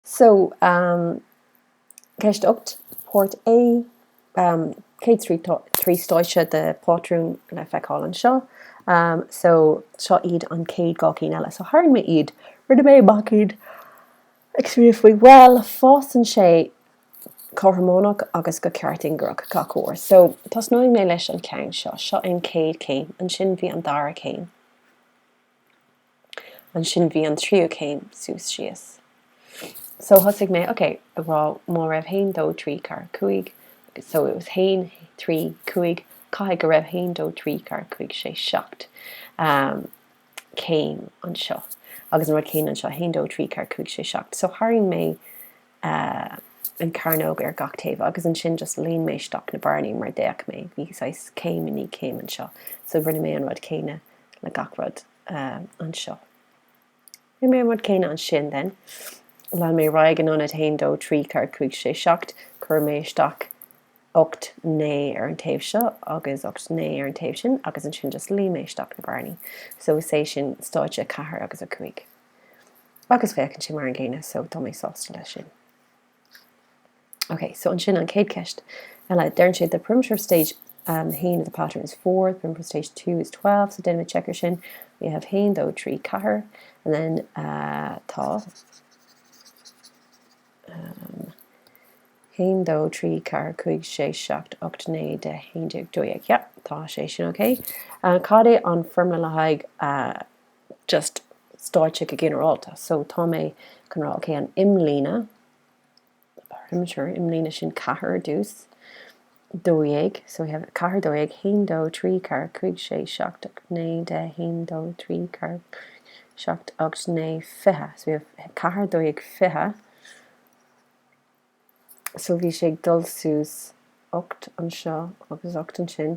So, um, ceist 8, Páirt A, um, chéad 3 stáitse de phátrún le feiceáil anseo. Um, so, seo iad an chéad 2 cinn eile. So, tharraing mé iad, rinne mé amach iad ag smaoineamh faoi, bhuel, fásann sé cothrománach agus go ceart ingearach gach uair. So, tosnóidh mé leis an ceann seo. Seo an chéad chéim. Ansin bhí an dara céim. Ansin bhí an tríú céim suas síos. So thosaigh mé, ok, ag rá má raibh haon, dó, trí, ceathair, cúig, so it was haon, trí, cúig, caithfidh go raibh haon, dó, trí, ceathair, cúig, sé, seacht um, céim anseo. Agus an rud céanna anseo, haon, dó, trí, ceathair, cúig, sé, seacht. So tharraing mé uh, an cearnóg ar gach taobh agus ansin just líon mé isteach na bearnaí mar d'fhéach mé, bhí saghas céim i ndiaidh céim anseo. So rinne mé an rud céanna le gach rud anseo. Rinne mé an rud céanna ansin then. Lean mé ar aghaidh in ionad 1, 2, 3, 4, 5, 6, 7, chuir mé isteach 8, 9 ar an taobh seo agus 8, 9 ar an taobh sin agus ansin just líon mé isteach na bearnaí. So is é sin stáitse 4 agus 5. Agus féachann sé mar an gcéanna so tá mé sásta leis sin. Ok, so ansin an chéad cheist eile, deireann sé the perimeter of stage um, 1 of the pattern is 4, the perimeter of stage 2 is 12, so déanaimid check ar sin. We have 1, 2, 3, 4, and then uh, tá um, 1, 2, 3, 4, 5, 6, 7, 8, 9, 10, 11, 12, yeah, tá sé sin ok. Uh, cad é an foirmle le haghaidh uh, just stáitse go ginearálta. So tá mé chun rá, ok, an imlíne, perimeter, imlíne sin 4 ar dtús, 12, so we have 4, 12, 1, 2, 3, 4, 5, 6, 7, 8, 9, 10, 1, 2, 3, 4, 7, 8, 9, 20. So we have 4, 12, 20. So bhí sé ag dul suas 8 anseo agus 8 ansin.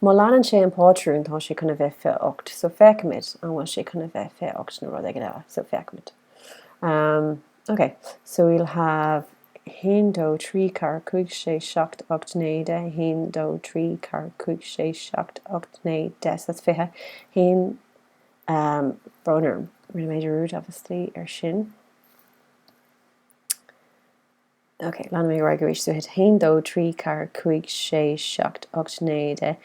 Má leanann sé an pátrún tá sé chun a bheith 28. So féachfaimid an bhfuil sé chun a bheith 28 nó rud éigin eile. So féachfaimid. Um, ok, so we'll have 1, 2, 3, 4, 5, 6, 7, 8, 9, 10, 1, 2, 3, 4, 5, 6, 7, 8, 9, 10, so that's 20. 1, um, brón orm. Rinne mé dearúd, obviously, ar sin. Ok, leanfaidh mé ar aghaidh arís. So 1, 2, 3, 4, 5, 6, 7, 8, 9, 10,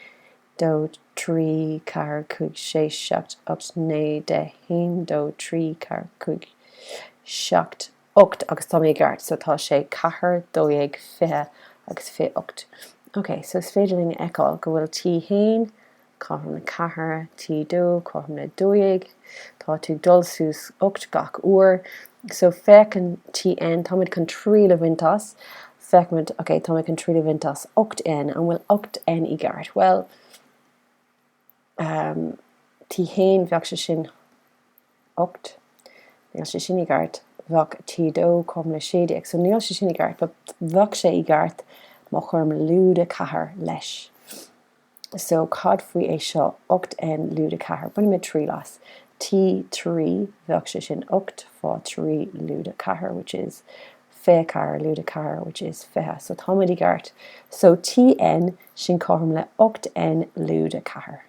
2, 3, 4, 5, 6, 7, 8, 9, 10, 1, 2, 3, 4, 5, 7, 8 agus tá mé i gceart. So tá sé 4, 12, 20 agus 28. Ok, so is féidir linn a fheiceáil go bhfuil T1, cothrom le 4, T2, cothrom le 12, tá tú ag dul suas 8 gach uair, so féachann Tn, táimid chun triail a bhaint as, féachaimid, ok, táimid chun triail a bhaint as 8N, an bhfuil 8N i gceart? Bhuel, um, T1 bheadh sé sin 8, níl sé sin i gceart, bheadh T2 cothrom le 16, so níl sé sin i gceart, but bheadh sé i gceart má chuirim lúide 4 leis. So, cad faoi é seo? 8N lúide 4. Bainfimid triail as. T3, bheadh sé sin 8 fá 3 lúide 4, which is 24 lúide 4, which is 20. So, táimid i gceart. So, Tn, sin cothrom le 8N lúide 4.